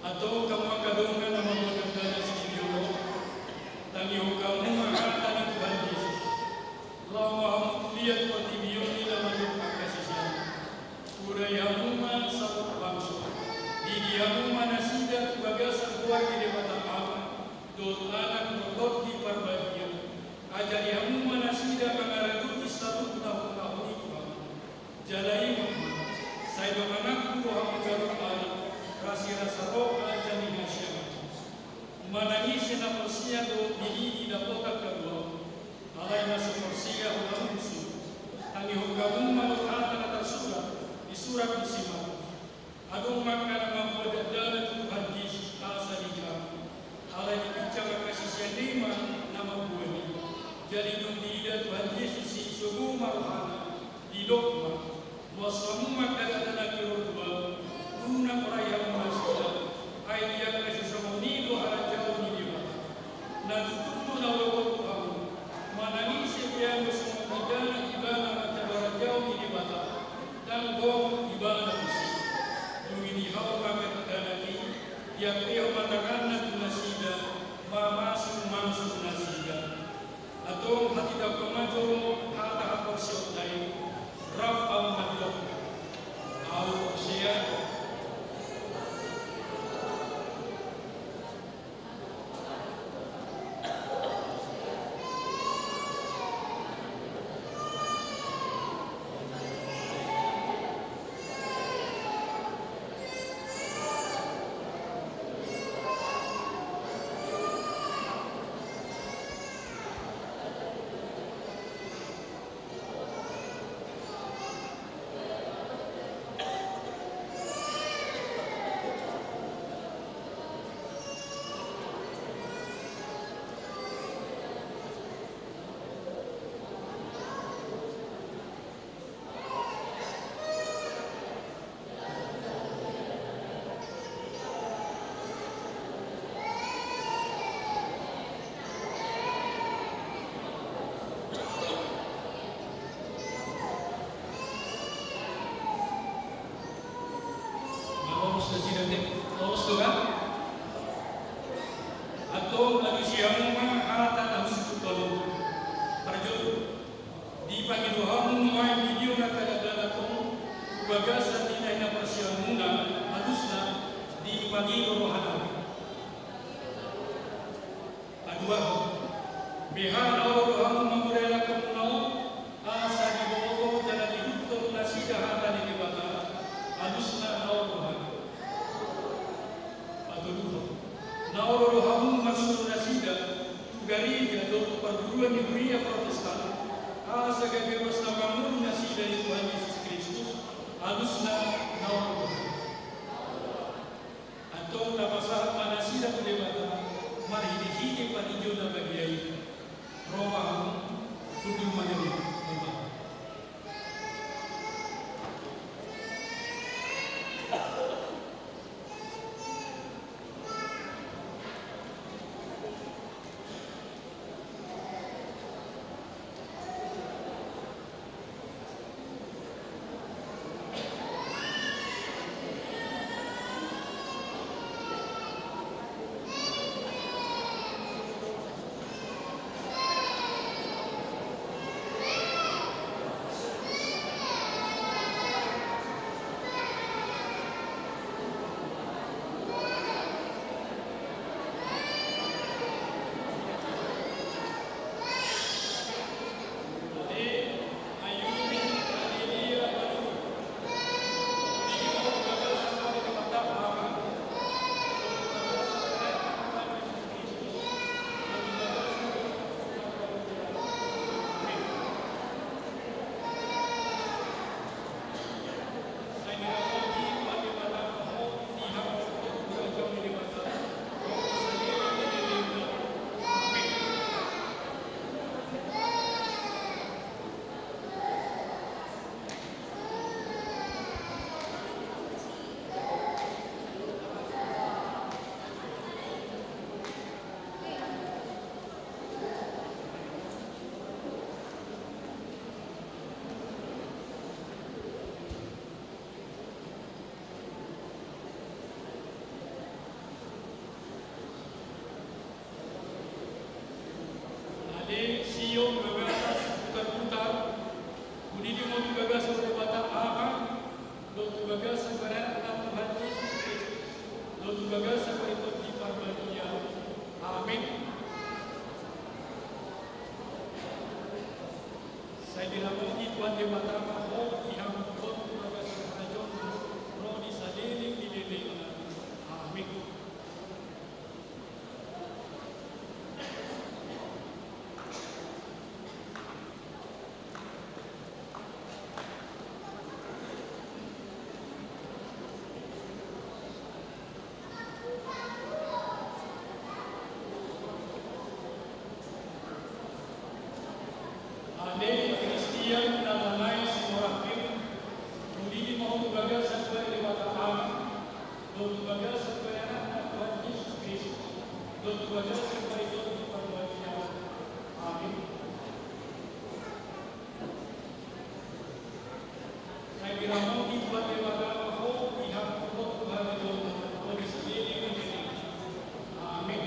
Antong hamu angka dongan na mamboan dakdanak sian didia on, tangihon hamu ma hata ni Tuhan Jesus. Laho ma hamu tu liat portibi on i na mandok angka sisean. Hudai hamu ma saluhut bangso. Didi hamu ma nasida tu bagasan goar ni Debata Ama dohot Anak dohot Tondi Parbadia. Ajari hamu ma nasida mangaradoti saluhut na hurang i tu hamu. Jala ingot ma, sai dongananku do hamu ganup ari, rasirasa roha jala hasiangan. Manang ise na porsea dohot dididi dapotan haduan, alai na so porsea hula munsu. Tangihon hamu ma dohot hata na tarsurat di surat ni si Markus. Adong ma angka na mamboan dakdanak tu Tuhan Jesus asa dijalo. Alai dipinsang angka sisean i ma na mamboan i. Jadi dung diida Tuhan Jesus i, sogo ma rohana, didok ma: Mauas hamu ma angka dakdanak i ro tu ahu, unang orai hamu nasida, ai di angka sisongon i do harajaon ni Debata. Na tutu do na hudokhon tu hamu, manang ise pe anggo songon dakdanak ibana manjalo harajaon ni Debata, ndang gongot ibana tusi. Dung idihaon ma angka dakdanak i, diampehon ma tanganna tu nasida, mamasumasu nasida. Antong hatindangkon ma jo hata haporseaonta i, rap hamu mandok: Ahu porsea. Mauas nasida, te? Mauas do kan? Antong alusi hamu ma hata na husungkun on. Parjolo. Dipangido hamu nuaeng di dia on angka dakdanak on tu bagasan ni na hinaporseaonmuna, alusna dipangido rohanami. Paduahon. Beha na olo do hamu mangudai angka muna on, asa diboto jala diihuthon nasida hata ni Debata, alusna na olo do hami. Patoluhon. Na olo do hamu marsuru nasida tu gareja dohot tu parguruan ni huria Protestan, asa gabe ruas na mangolu nasida di Tuhan Jesus Kristus, alusna na olo do hami. Antong tapasahat ma nasida tu Debata marhitehite pangidoan na badia i. Ro ma Ramogi Tuhan Debata ma ho, di hamu dohot tu harajaonna, ro di saleleng ni lelengna. Amen.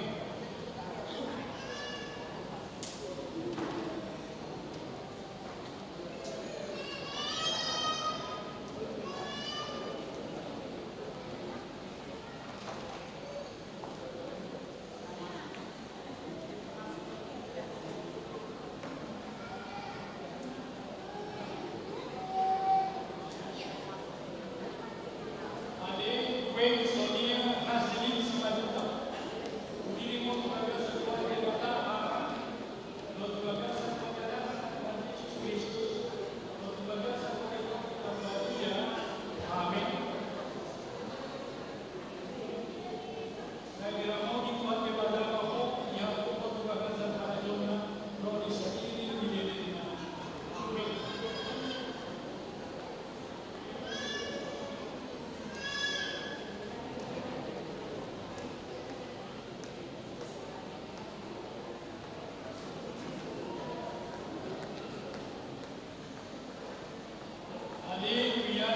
Aleluya,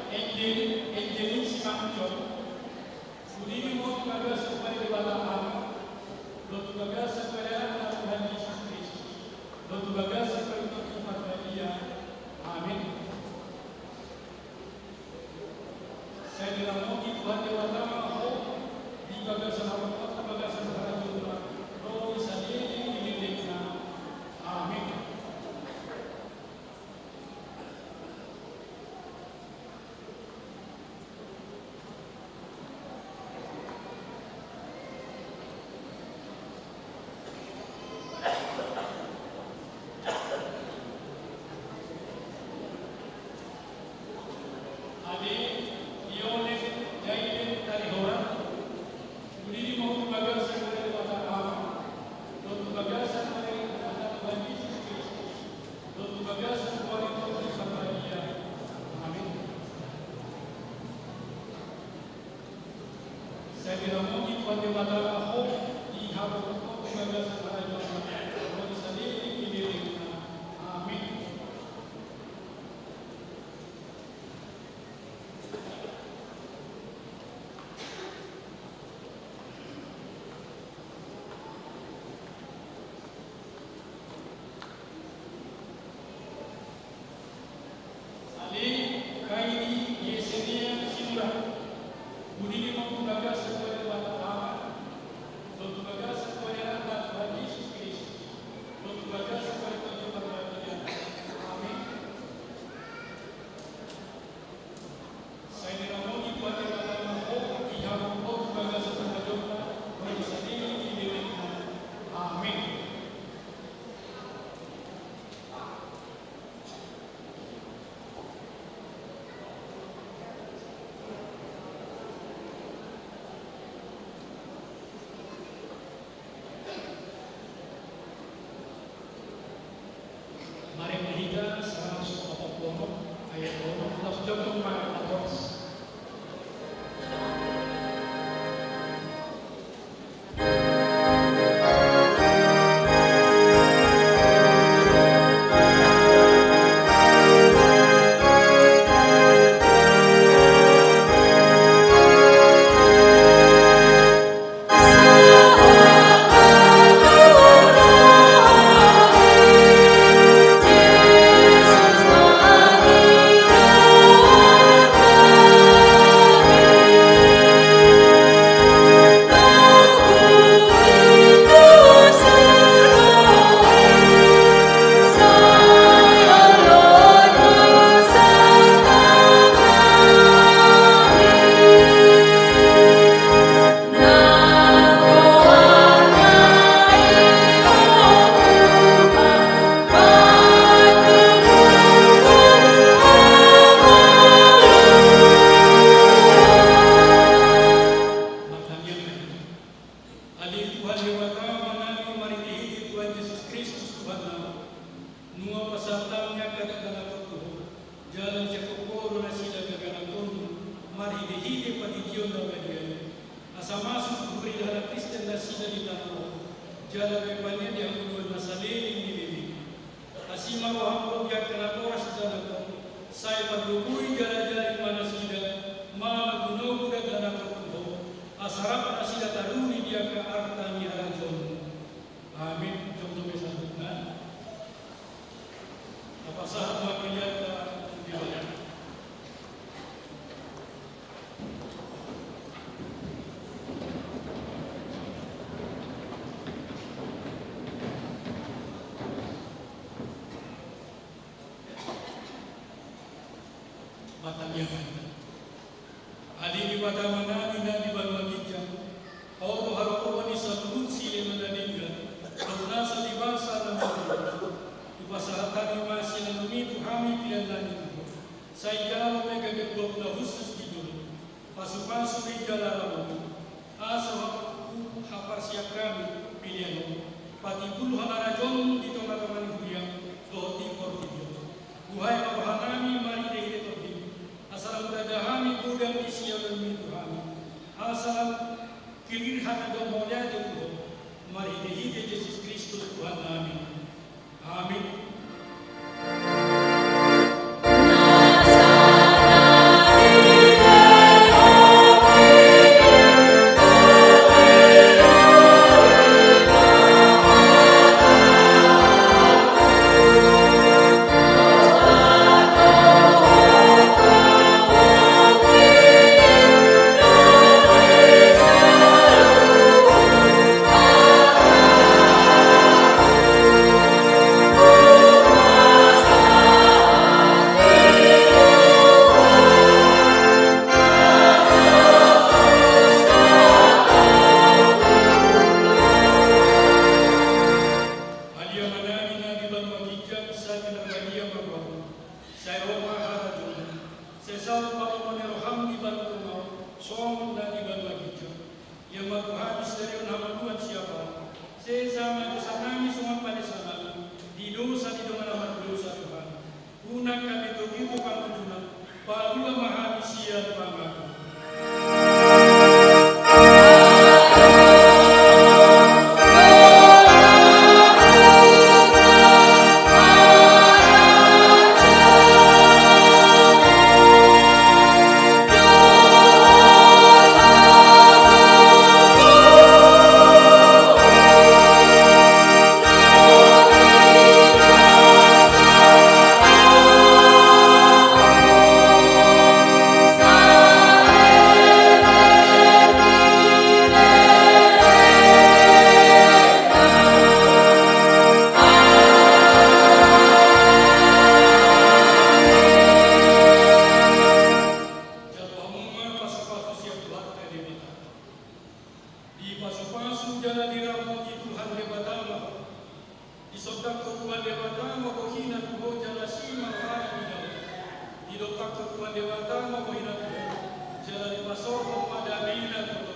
Angelum, Angelum Sanctorum. Pudi ma ho tu bagasan pardongan ni Debata Ama, dohot tu bagasan pardongan ni Tuhan Jesus Kristus, dohot tu bagasan pardongan ni Parbadia. Amen. Sai diramogi Tuhan Debata ma ho, di bagasan haroro, di bagasan harajaonna, ro di saleleng ni lelengna. Amen. Ate, io ne, jai ne, tali hora. Pudi ma ho tu bagasan pardongan ni Debata Ama, dohot tu bagasan pardongan ni Tuhan Jesus Kristus, dohot tu bagasan pardongan ni Parbadia. Amen. Sai diramogi Tuhan Debata ma ho, di hamu dohot tu bagasan harajaonna, ro di saleleng ni lelengna. Amen. Ale, kai ni Yesenia Simura. Pudi ma ho tu bagasan pardongan ni Debata Ama, dohot tu bagasan pardongan ni Tuhan Jesus Kristus, dohot tu bagasan pardongan ni Parbadia. Amen. Sai diramogi Tuhan Debata ma ho, di hamu dohot tu bagasan harajaonna, ro di saleleng ni lelengna. Amen. Marende hita saratus opat pulu onom ayat onom, laos jongjong ma ayat onom. Martangiang ma hita. Ale Tuhan Debata Amanami, marhitehite Tuhan Jesus Kristus Tuhannami, nunga pasahat Ho angka dakdanak on tu Ho, jala dijangkon Ho do nasida gabe anakkon-Mu, marhitehite pandidion na badia i. Asa masuk tu huriaon halak Kristen nasida di tano on, jala gabe panean di hangoluan na saleleng ni lelengna. Asi ma roha-Mu lobi angka natoras di tano on, sai margogoi jala Sarap nasida taruli di angka arta ni harajaonmu. Amin. Jongjong be saluhutna. Tapasahat ma hami tu Debata. Martangiang ma hita. Ale Debata Amanami na di banua ginjang, Ho do haroroan ni saluhut silehon na denggan dohot nasa di basa na martua. Hupasahat hami ma sian anakmi tu hami pelean nami Ho. Sai jalo ma gabe gok na hushus di jolo. Pasupasu ma i jala ramoti. Asa haparsian hami pelean on. Patimbul harajaonmu di tongatonga ni huria dohot di portibi on. Buhai ma rohanami marhitehite Tondim. Asa lam dada hami godang ni sialanmi tu hami. Asa lam clear hami dohot mauliate tu Ho. Marhitehite Jesus Kristus Tuhannami. Amin. Ale Amanami na di banua ginjang, sai pinarbadia ma goarmu. Sai ro ma harajaonmu. Sai saut ma lomo ni roham di banua tonga on songon na di banua ginjang. Ia ma tu hami sadari on hangoluan siapari. Sesa ma dosanami songon panesanami di dosa ni dongan na mardosa tu hami. Unang hami togihon tu pangunjunan. Palua ma hami sian pangago. Jalo hamu ma pasupasu sian Tuhanta Debata. Dipasupasu jala diramoti Tuhan Debata ma ho. Disondangkon Tuhan Debata ma bohina tu ho jala asi ma rohana di dalam. Didompakkon Tuhan Debata ma bohina tu ho jala dipasaorhon ma damena tu ho.